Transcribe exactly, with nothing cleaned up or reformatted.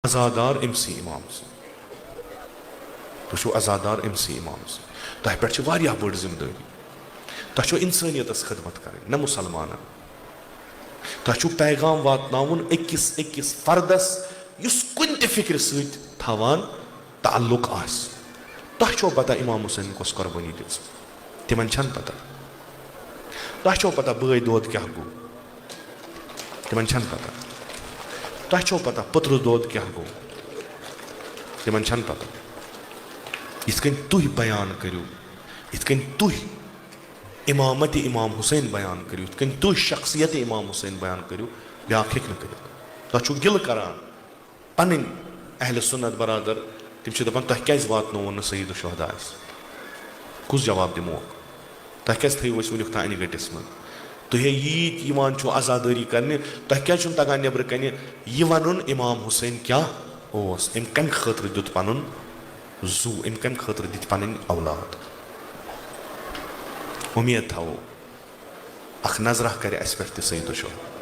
عزادار أمسٕے امام سٕنٛدۍ۔ تُہۍ چھِو عزادار أمسٕے امام سٕنٛدۍ۔ تۄہہِ پٮ۪ٹھ چھِ واریاہ بٔڑ ذمہٕ دٲری۔ تۄہہِ چھو انسٲنیتس خدمت کرٕنۍ، نہ مسلمانن۔ تۄہہِ چھُو پیغام واتناوُن أکِس أکِس فردس، یُس کُنہِ تہِ فکرِ سۭتۍ تھاوان تعلق آسہِ۔ تۄہہِ چھو پتہ امام حسین کۄس قربٲنی دِژ؟ تِمن چھَنہٕ پتہ۔ تۄہہِ چھو پتہ بٲے دود کیٛاہ گوٚو؟ تِمن چھَنہٕ پتہ۔ تۄہہِ چھو پتہ پٔترٕ دود کیٛاہ گوٚو؟ تِمن چھَنہٕ پتہ۔ یِتھ کٔنۍ تُہۍ بیان کٔرِو، یِتھ کٔنۍ تُہۍ امامت امام حسین بیان کٔرِو، یِتھ کٔنۍ تُہۍ شخصیت امام حسین بیان کٔرِو، بیٛاکھ ہیٚکہِ نہٕ کٔرِتھ۔ تۄہہِ چھُو گِلہٕ کران پنٕنۍ اہل سنت برادر، تِم چھِ دپان، "تۄہہِ کیٛازِ واتنووُن نہٕ سید الشہداء اَسہِ؟ کُس جواب دِموکھ؟ تۄہہِ کیٛازِ تھٲیِو أسۍ وٕنیُک تام انہِ گٔٹِس منٛز؟ تُہۍ ہے ییٖتۍ یِوان چھِو عزادٲری کرنہِ، تۄہہِ کیٛازِ چھُنہٕ تگان نیٚبرٕ کنہِ یہِ ونُن امام حسین کیٛاہ اوس، أمۍ کمہِ خٲطرٕ دیُت پنُن زُو، أمۍ کمہِ خٲطرٕ دِتۍ پنٕنۍ اولاد؟" اُمید تھاوو اکھ نظرہ کرِ اسہِ پٮ۪ٹھ تہِ سید الشہداء۔